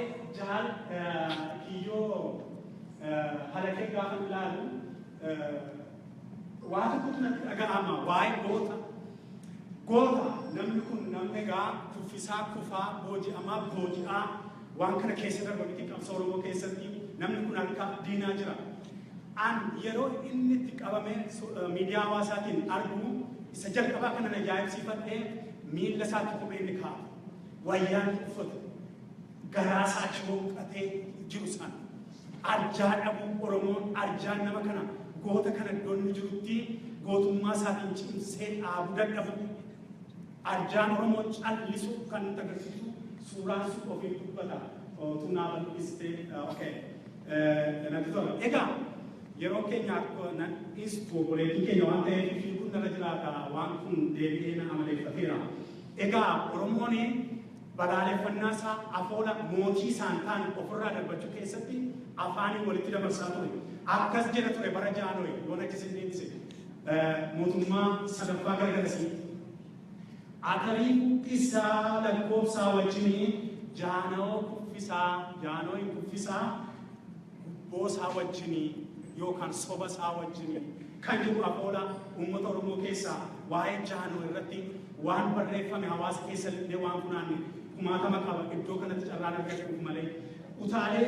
Waa'ee Jaal Kiyyoo Halakee gaafa ilaalu waa tokkotu natti dhaga'ama waa'ee goota. Goota namni kun, namni egaa kuffisaa kufaa, booji'amaa booji'aa waan kana keessa darba miti. Qabsoo Oromoo keessatti namni kun harka diinaa jira. An yeroo inni itti qabame miidiyaa hawaasaatiin argu isa jalqabaa kanan ajaa'ibsiifadhee miilla isaatti kophee inni kaa'u, wayyaan uffatu, garaa isaa achi boqqatee jiru sana. Arjaa dhabuu Oromoon, arjaan nama kana, goota kana iddoo inni jirutti gootummaa isaatiin cimsee dhaabuu dadhabu. Arjaan Oromoo callisuu kan nutti agarsiisu suuraan sun ofiin dubbata. Otuu naa bal'istee, okay. Natti tola. Egaa yeroo keenya nan dhiistu, obboleettiin keenya waan ta'eef fiiguun narra jiraata, waan kun deebi'ee na amaleeffateera. Egaa Oromoon balaaleffannaa isaa afoola mootii isaan ta'an ofirraa darbachuu keessatti afaaniin walitti dabarsaa ture. Akkas jedha ture bara Jaanooyi, yoon achi deebise, mootummaa sadaffaa gargarasii. Atarii kuffisaa lakkoofsaa wajjinii, jaanoo kuffisaa, jaanooyin kuffisaa gubboo isaa wajjinii yookaan soba isaa wajjinii kan jedhu afoola uummata Oromoo keessaa waa'ee jaanoo irratti waan barreeffame hawaasa keessa illee waan funaanne kumaatama qaba, iddoo kanatti carraan argachuuf malee. Utaalee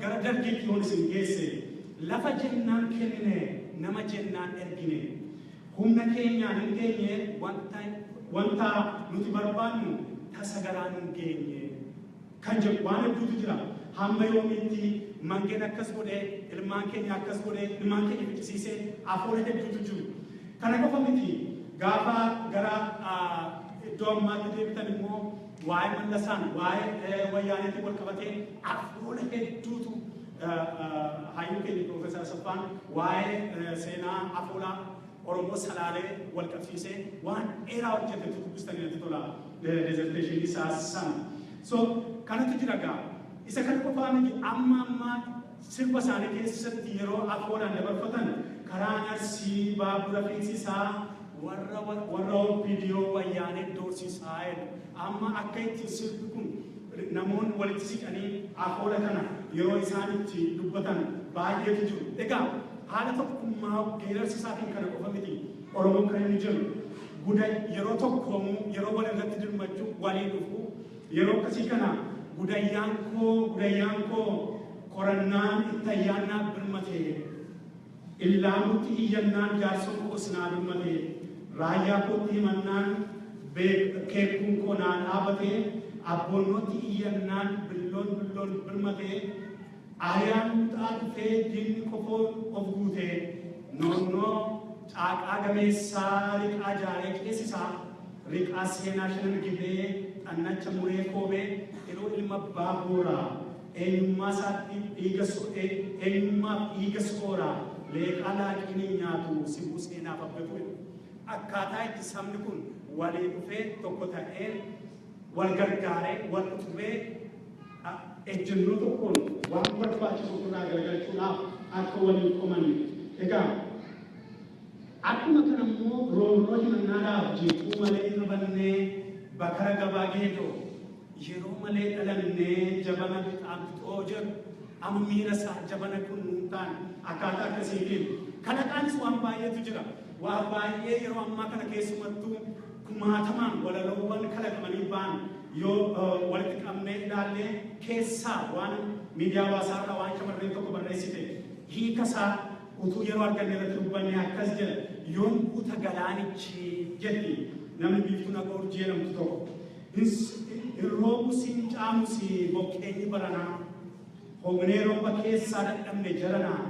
gara Dargiitti yoon isin geesse, lafa jennaan kennine, nama jennaan ergine. Humna keenyaan hin geenye, wanta nuti barbaannu tasa garaa nun geenye kan jedhu waan hedduutu jira. Hamma yoomiitti mangeen akkas godhee, ilmaan keenya akkas godhee, ilmaan keenya ficcisiisee, afoola hedduutu jiru. Kana qofa miti, gaafa gara iddoo ammaatti deebitan immoo waa'ee Mallasaan, waa'ee Wayyaaneetiin wal qabatee afoola hedduutu, hayyuu keenya Piroofeesar Asaffaan waa'ee seenaa afoolaa Oromoo Salaalee wal qabsiisee waan dheeraa hojjetetu dubbistanii natti tola dissertation isaa sana. So kanatu jira gaa. Isa kana qofaa miti, amma ammaa sirba isaanii keessatti yeroo afoolaan dabarfatan karaan Arsii baabura fiigsisaa, warra OPDO Wayyaanee doorsisaa jedhu. Amma akka itti sirbi kun namoonni walitti siqanii afoola kana yeroo isaan itti dubbatan baay'eetu jiru. Egaa haala tokkummaa geerarsisaatiin kana qofa miti Oromoon kan inni jiru. Guda yeroo tokkoomuu, yeroo wal irratti dirmachuu, walii dhufuu, yeroo akkasii kana gudayyaan koo, gudayyaan koo qorannaan itti ayyaannaa birmate, illaamutti iyyannaan jaarsoon koos naa birmate, raayyaa kootti himannaan keekkuun koo naa dhaabate, abboonnootti iyyannaan billoon billoon birmate, Ariyaan muxaa dhufee diinni kofoon of guute, noonnoo caaqaa gameessaa riqaa jaaree ceesisaa, riqaa seenaa Shanan Gibee xannacha muree koobee, yeroo ilma abbaa booraa eenyummaa isaatti dhiiga, eenyummaaf dhiiga sooraa, leeqaa laaqiin hin nyaatu sibuu seenaaf abdatu. Akkaataa itti sabni kun walii dhufee, tokko ta'ee, wal gargaaree, wal utubee, ejjennoo tokkoon waan barbaachisu ofirraa garagalchuudhaaf akka waliin qomanne. Egaa akkuma kana immoo roorroo himannaadhaaf jiituu malee qabannee, bakara gabaa geedoo yeroo malee dhalannee, jabana bixaa bixoo jedhu, amma miira isaa jabana kun nuun taane akkaataa akkasiitiin kalaqaanis waan baay'eetu jira. Waa baay'ee yeroo ammaa kana keessumattuu kumaatamaan walaloowwan kalaqamanii ba'an yoo walitti qabnee ilaallee, keessaa waan miidiyaa hawaasaarraa waan shamarreen tokko barreessite hiika isaa utuu yeroo arganne irratti dubbanne akkas jedha: "Yoon guuta galaanichi," jetti namni Biiftuu Nagoo Urjii jedhamtu tokko. "Hin roobus hin caamus bokkeenyi baranaa, hognee rooba keessaa dadhabne jaranaa,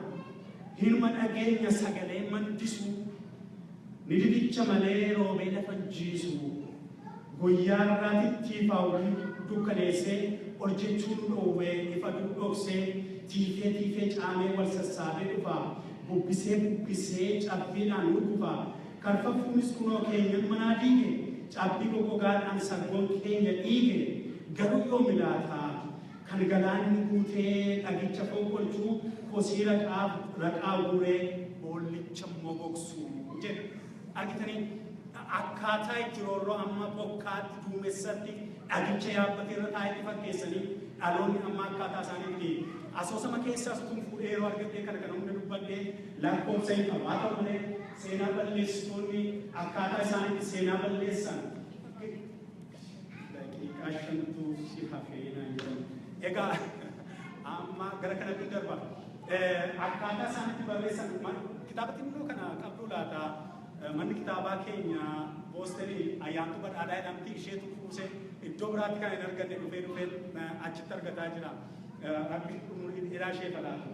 hinuma dhageenya sagalee mandisu, ni didicha malee roobee lafa hin jiisu. Guyyaa irraatitti faawwii dukkaneessee, ol jechuu nu dhoowwee, ifa dhoksee, tiifee tiifee caamee wal sassaabee dhufa, bubbisee bubbisee cabbiidhaan hurgufa. Karfaffuunis kunoo keenyan manaa diige, cabbii goggogaadhaan saggoon keenya dhiige. Garuu yoomi laata kan galaanni guutee dhagicha fonqolchuu, kosii raqaa raqaa guuree boollicha mogogsu?" jedha. Argitanii, akkaataa itti roorroo amma bokkaatti duumessatti Dhagicha yaabbatee irra taa'etti fakkeessanii dhaloonni amma akkaataa isaaniitti asoosama keessaas tun fuudhee yeroo argadhee kana kana hunda dubbadhee lakkoofsa hin qabu. Haa ta'u malee seenaa balleessitoonni akkaataa isaaniitti seenaa balleessan daqiiqaa 5tu si hafee naan jedhamu. Egaa amma gara kanatti darba. Akkaataa isaaniitti barreessan kitaaba xinnoo kana qabduu laata? Manni kitaabaa keenya Boostenii Ayyaantuu Badhaadhaa jedhamti, isheetu kuuse. Iddoo biraatti kan hin arganne dhufee dhufee achitti argataa jira. Rabbi umurii dheeraa ishee falaatu.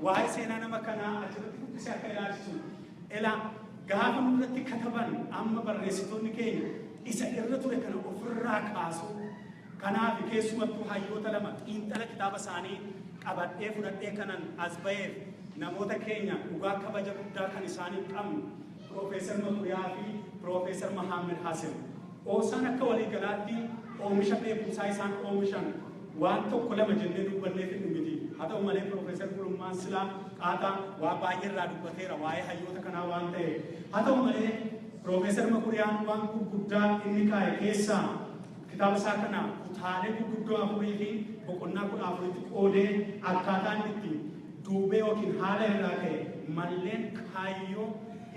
Waa'ee seenaa nama kanaa achirratti guddisee akka ilaalchisu. Elaa gaafa nurratti kataban amma barreessitoonni keenya isa irra ture kana ofirraa kaasu. Kanaaf keessumattuu hayyoota lama xiinxala kitaaba isaanii qabadhee fudhadhee kanan as ba'eef, namoota keenya dhugaa kabaja guddaa kan isaaniif qabnu, Piroofeesar Makuriyaa fi Piroofeesar Mahammad Hasan. Oosaan akka waliigalaatti oomisha beekumsaa isaan oomishan waan tokko lama jennee dubbannee fidhu miti. Haa ta'u malee Piroofeesar Gulummaan silaa qaataa waa baay'ee irraa dubbateera waa'ee hayyoota kanaa waan ta'eef. Haa ta'u malee Piroofeesar Makuriyaan waan gurguddaa inni kaa'e keessaa kitaaba isaa kana kutaalee gurguddoo afurii fi boqonnaa 14tti qoodee akkaataa inni itti duubee yookiin haala irraa ka'e malleen kaayyoo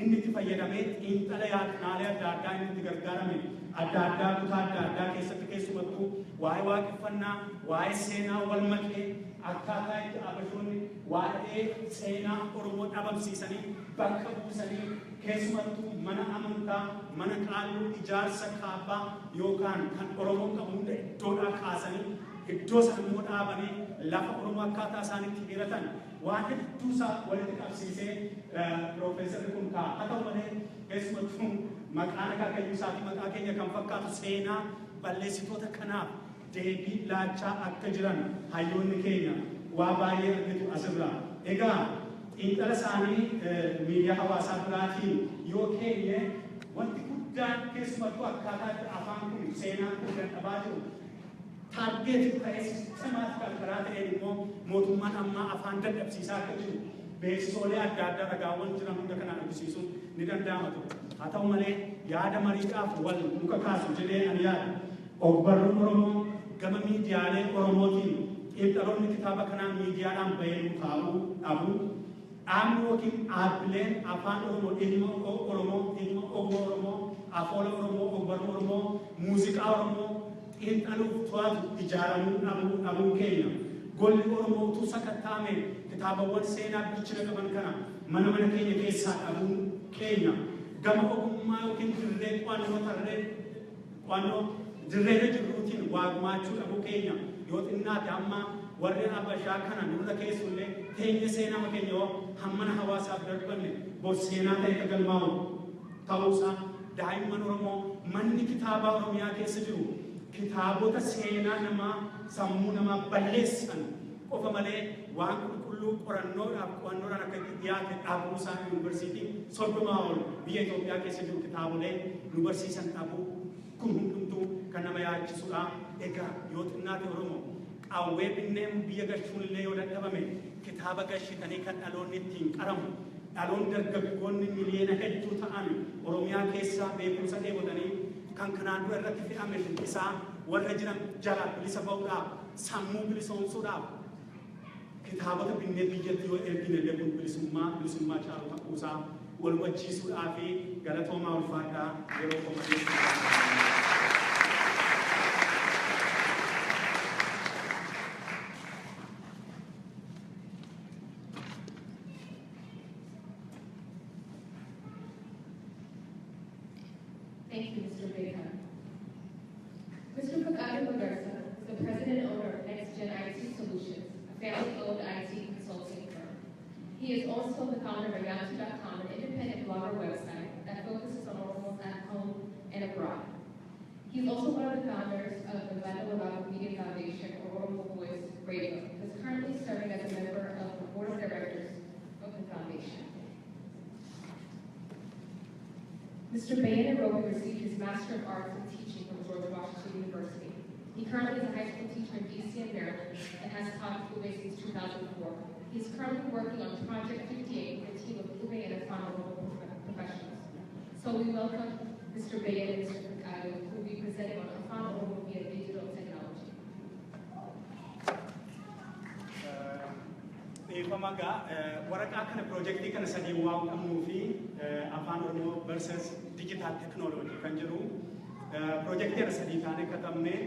inni itti fayyadamee xiinxala yaadnaalee adda addaa inni itti gargaarame adda addaa kutaa adda addaa keessatti, keessumattuu waa'ee waaqeffannaa, waa'ee seenaa wal makee, akkaataa itti abashoonni waa'ee seenaa Oromoo dhabamsiisanii bakka buusanii, keessumattuu mana amantaa, mana qaalluu, ijaarsa kaabbaa yookaan kan Oromoon qabu hunda iddoodhaa kaasanii iddoo sana immoo dhaabanii lafa Oromoo akkaataa isaanitti hiratan waan hedduu isaa walitti qabsiisee piroofeesarri kun kaa'a. Haa ta'u malee keessumattuu maqaan akaakayyuu isaa fi maqaa keenya kan fakkaatu seenaa balleessitoota kanaaf deebii laachaa akka jiran hayyoonni keenya waa baay'ee argitu asirraa. Egaa xiinxala isaanii miidiyaa hawaasaa biraatiin yoo keenye, wanti guddaan keessumattuu akkaataa itti afaan kun seenaan kun dadhabaa jiru target ta'ee systematical karaa ta'een immoo mootummaan ammaa afaan dadhabsiisaa akka jiru beeksisoolee adda addaa ragaawwan jiran hunda kanaan argisiisuun ni danda'ama ture. Haa ta'u malee yaada mariidhaaf wal muka kaasu jedhee ani yaada. Ogbarruun Oromoo gama miidiyaalee Oromootiin xiinxaloonni kitaaba kanaa miidiyaadhaan bahee nuu taa'uu dhabu. Dhaabni yookiin dhaabbileen afaan Oromoo, ilma Oromoo, ilma oguma Oromoo, afoola Oromoo, ogbarruu Oromoo, muuziqaa Oromoo xiinxaluuf to'atu ijaaramuu dhabuun keenya. Golli Oromoo utuu sakatta'ame kitaabawwan seenaa bilchina qaban kana mana mana keenya keessaa dhabuun keenya. Gama ogummaa yookiin dirree qo'annoo tarree qo'annoo dirreerra jirruutiin waa gumaachuu dhabuu keenya. Yoo xinnaate amma warri Abashaa kana nurra keessullee teenye seenaa keenya yoo hammana hawaasaaf darbanne bor seenaa ta'e ka galmaa'u ta'uusaa, daa'imman Oromoo manni kitaabaa Oromiyaa keessa jiru kitaabota seenaa namaa sammuu namaa balleessan qofa malee waan qulqulluu qorannoodhaaf qo'annoodhaan akka itti dhiyaate dhabuusaa, yuunivarsiitii 30 ol biyya Itoophiyaa keessa jiru kitaabolee nu barsiisan dhabuu, kun hundumtuu kan nama yaachisudha. Egaa yoo xinnaate Oromoo qawwee binneen biyya gashuun illee yoo dadhabame, kitaaba gashitanii kan dhaloonni ittiin qaramu, dhaloonni dargaggoonni miliyoona hedduu ta'an Oromiyaa keessaa beekumsa dheebotanii kan kanaan dura irratti fe'ame isaa warra jiran jala bilisa ba'uudhaaf, sammuu bilisoomsuudhaaf kitaabota binnee biyyatti yoo ergine illee kun bilisummaa bilisummaa caalu ta'uusaa wal hubachiisuudhaa fi galatoomaa, ulfaadhaa, yeroo koo. Thank you, Mr. Baker. Mr. Fekadu Megersa is the president and owner of Next Gen IT Solutions, a family-owned IT consulting firm. He is also the founder of Ayantu.com, an independent blogger website that focuses on Oromos at home and abroad. He's also one of the founders of the Madda Walabu Media Foundation, or Oromo Voice Radio. He is currently serving as a member of the board of directors of the foundation. Mr. Beyene Robi received his Master of Arts in Teaching from George Washington University. He currently is a high school teacher in DC and Maryland and has taught Qubee since 2004. He is currently working on Project 58 with a team of Qubee and Afaan Oromo professionals. So we welcome Mr. Beyene and Mr. Fekadu, who will be presenting on Afaan Oromo via digital. Dhiifama gaa, waraqaa kana, piroojeektii kana sadii waan qabnuu fi Afaan Oromoo versus digital technology kan jedhu piroojeektii kana sadii taanee katabnee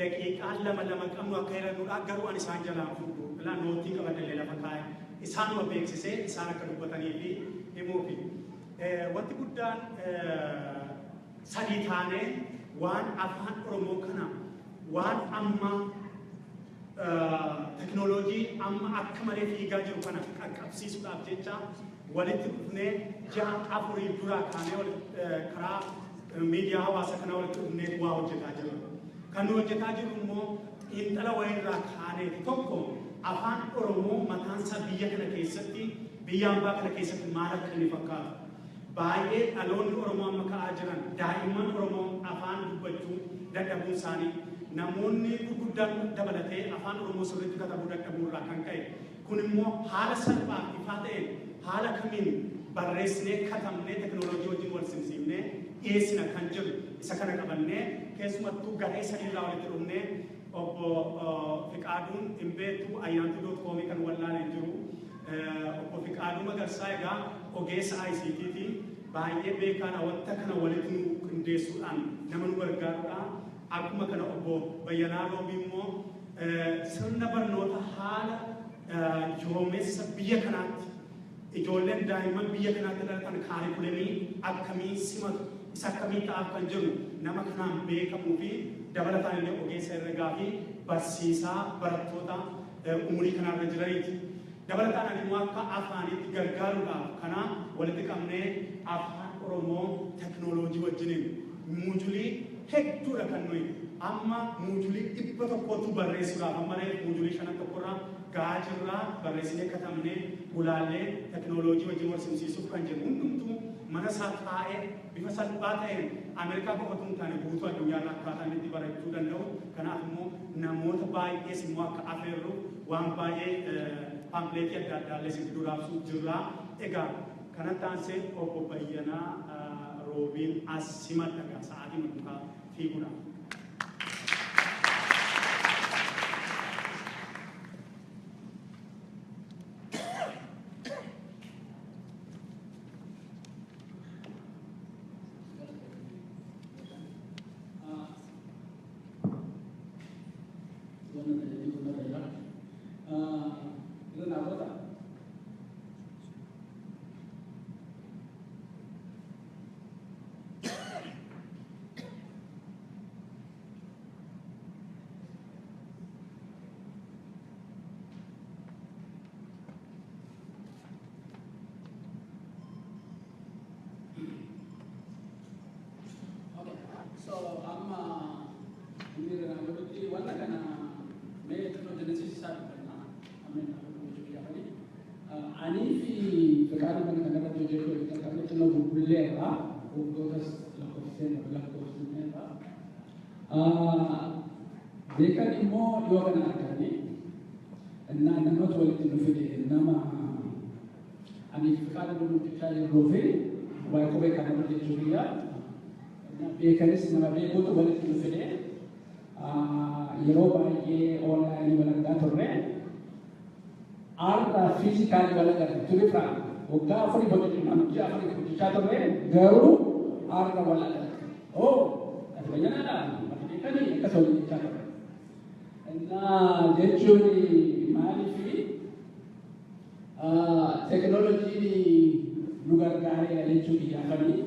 daqiiqaa lama lama qabnu akka hirannuudha. Garuu ani isaan jalaan fudhu ilaa nootii qabadallee lafa kaa'e isaanuma beeksisee isaan akka dubbatanii fi himuufi. Wanti guddaan sadii taanee waan Afaan Oromoo kana, waan amma teknooloojii amma akka malee fiigaa jiru kana qaqqabsiisuudhaaf jecha walitti dhufnee ji'a 4 duraa kaanee karaa miidiyaa hawaasaa kana walitti dhufnee waa hojjetaa jirra. Kan nu hojjetaa jirru immoo xiinxala wayiirraa kaaneeti. Tokko, Afaan Oromoo mataansaa biyya kana keessatti, biyya hambaa kana keessatti maal akka inni fakkaatu. Baay'ee dhaloonni Oromoo amma ka'aa jiran, daa'imman Oromoo afaan dubbachuu dadhabuun isaanii, namoonni gurguddaan dabalatee Afaan Oromoo sirriitti katabuu dadhabuu irraa kan ka'e, kun immoo haala salphaa fi ifaa ta'een haala kamiin barreessinee, katabnee, teknooloojii wajjin wal simsiifnee dhiyeessina kan jedhu isa kana qabannee, keessumattuu garee sadiirraa walitti dhufnee. Obbo Fiqaaduun hin beektu, ayyaantuu.comii kan wallaaleen jiru. Obbo Fiqaaduu Magarsaa egaa ogeessa ICTti, baay'ee beekaadha, wanta kana walitti nu qindeessuudhaan nama nu gargaarudha. Akkuma kana obbo Bayyanaa Roobii immoo sirna barnoota haala yoomessa biyya kanaatti ijoolleen daa'imman biyya kanaatti dhalatan kaarikulemii akkamii simatu, isa akkamii ta'aaf kan jiru nama kanaan beekamuu fi dabalataan illee ogeessa herregaa fi barsiisaa barattoota umurii kanarra jiraniiti. Dabalataan ani immoo akka afaanitti gargaaruudhaaf kana walitti qabnee Afaan Oromoo teknooloojii wajjiniin muujulii hedduudha kan nuyi amma muujulii 100tu barreessuudhaaf amma reef muujulii shanan tokkorraa gahaa jirraa, barreessinee, katabnee, gulaallee teknooloojii wajjin wal simsiisuuf kan jedhu, hundumtuu mana isaa taa'ee bifa salphaa ta'een Ameerikaa qofatu hin taane guutuu addunyaarra akkaataa inni itti barachuu danda'u. Kanaaf immoo namoota baay'ees immoo akka afeerru waan baay'ee paampileetii adda addaallee isin fiduu raabsuu jirra. Egaa kanatti aansee obbo Bayyanaa Roobiin as simadha gaa sa'aatii maduukaa fiiguudhaaf. Wannan da yake kuma da ya irra namoota. Okay, so amma inni irra namooti wanta kana mee xinnoo genesis isaa dubbanna amma inni hojii gaafani. Anii fi Fiqaaduu mana kana irratti hojjechuu hojii jalqabne xinnoo bubbulleerra, waggootas lakkoofsineerra. Beekan immoo dhiyoo kana argame innaa namatu walitti nu fide, nama ani fi Fiqaaduu hojjechaa jirruu fi waa'ee qubee kana hojjechuu biyya beekanis nama beekuutu walitti nu fide. Yeroo baay'ee onlaayinii wal argaa turre. Har'a physically wal agarre ture fira waggaa 4 hojjechaa, ji'a 4 hojjechaa turre, garuu har'a wal agarre. Oh, ati Bayyanaadha, ati beekanii akkas waliin jechaa turre. Innaa jechuun maaliifi teknooloojiin nu gargaareera jechuu kiyyaafanii.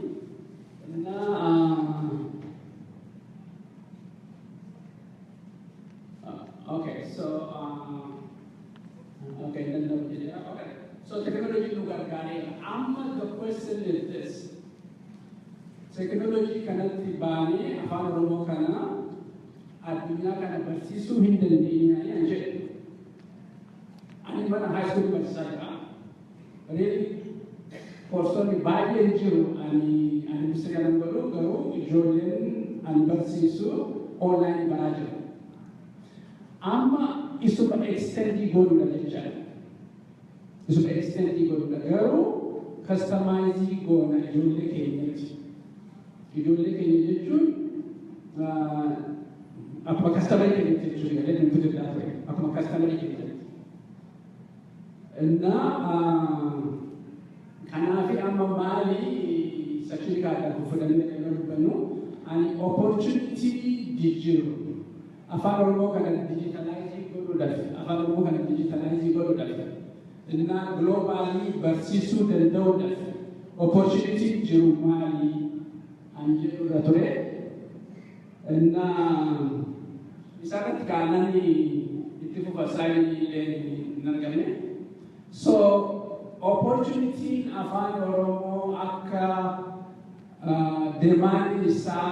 Innaa okay, so okay, then no, okay. So technology nu gargaareera. Amma the question is this. Teknooloojii kanatti baanee Afaan Oromoo kana addunyaa kana barsiisuu hin dandeenyaa an jedhe. Ani mana high school barsiisaa jira. Really, koorsonni baay'een jiru. Ani ministeera nan godhu, garuu ijoolleen ani barsiisu online baraa jiru. Amma isuma extendii godhuudha jechaadha. Isuma extendii godhuudha, garuu customize goona ijoollee keenyatti. Ijoollee keenya jechuun akkuma customerii keenyatti jechuudha. Galee nuti ture akkuma customerii keenyatti. Innaa kanaaf amma maali section kaadhaa fudhannee kan dubbannu, ani opportunity jijjiiru afaan Oromoo kana digitalize godhuudhaaf, afaan Oromoo kana digitalize godhuudhaaf, innaa globally barsiisuu danda'uudhaaf opportunity jiru maali an jedhudha ture. Innaa isarratti kaananii itti fufa saayinii illee hin argamne. So opportunity afaan Oromoo akka demand isaa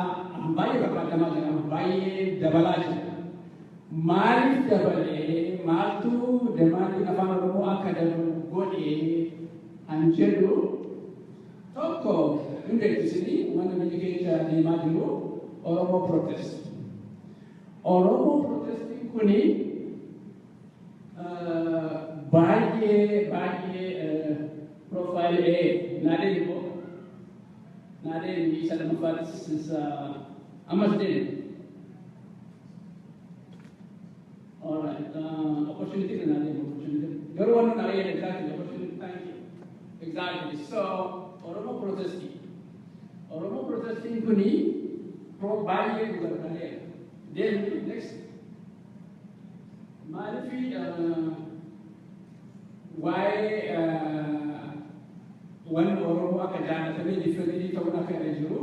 baay'ee barbaadamaa jira, baay'ee dabalaa jira. Maaliif dabalee, maaltu demandiin afaan Oromoo akka dabalu godhee an jedhu, tokko hin beeksisanii wanna biyya keessa deemaa jiru, Oromoo protest. Oromoo protestiin kuni baay'ee baay'ee profile A naadeen immoo naadeen isa lammaffaattis isa ammas deeme. All right, opportunity na naadeen opportunity. Garuu wannan na exactly opportunity, thank you. Exactly. So Oromo protesting. Oromo protesting kuni pro baay'ee nu gargaareera. Then next. Maaliif waa'ee wanni Oromoo akka jaallatamee different ta'uun akka irra jiru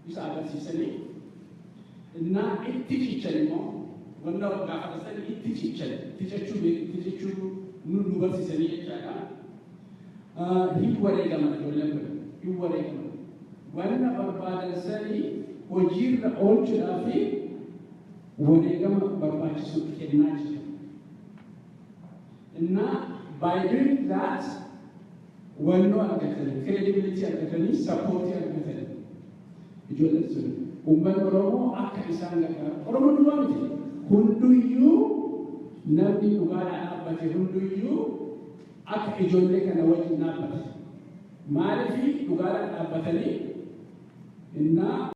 isa agarsiisanii, innaa itti cichan immoo wanna gaafatasanii itti cichan, itti cichuu nu barsiisanii jechaadha. Hin wareegaman, ijoolleen kun hin wareegaman. Wanna barbaadan sanii hojiirra oolchuudhaa fi wareegama barbaachisu kennaa jiru. Innaa by doing that wannoo argatanii, credibility argatanii, support argatanii, ijoolleen sun uummanni Oromoo akka isaan gargaaru. Oromoon duwwaa miti. Hunduyyuu, namni dhugaadhaan dhaabbate hunduyyuu akka ijoollee kana wajjin dhaabbate. Maaliif dhugaadhaan dhaabbatanii innaa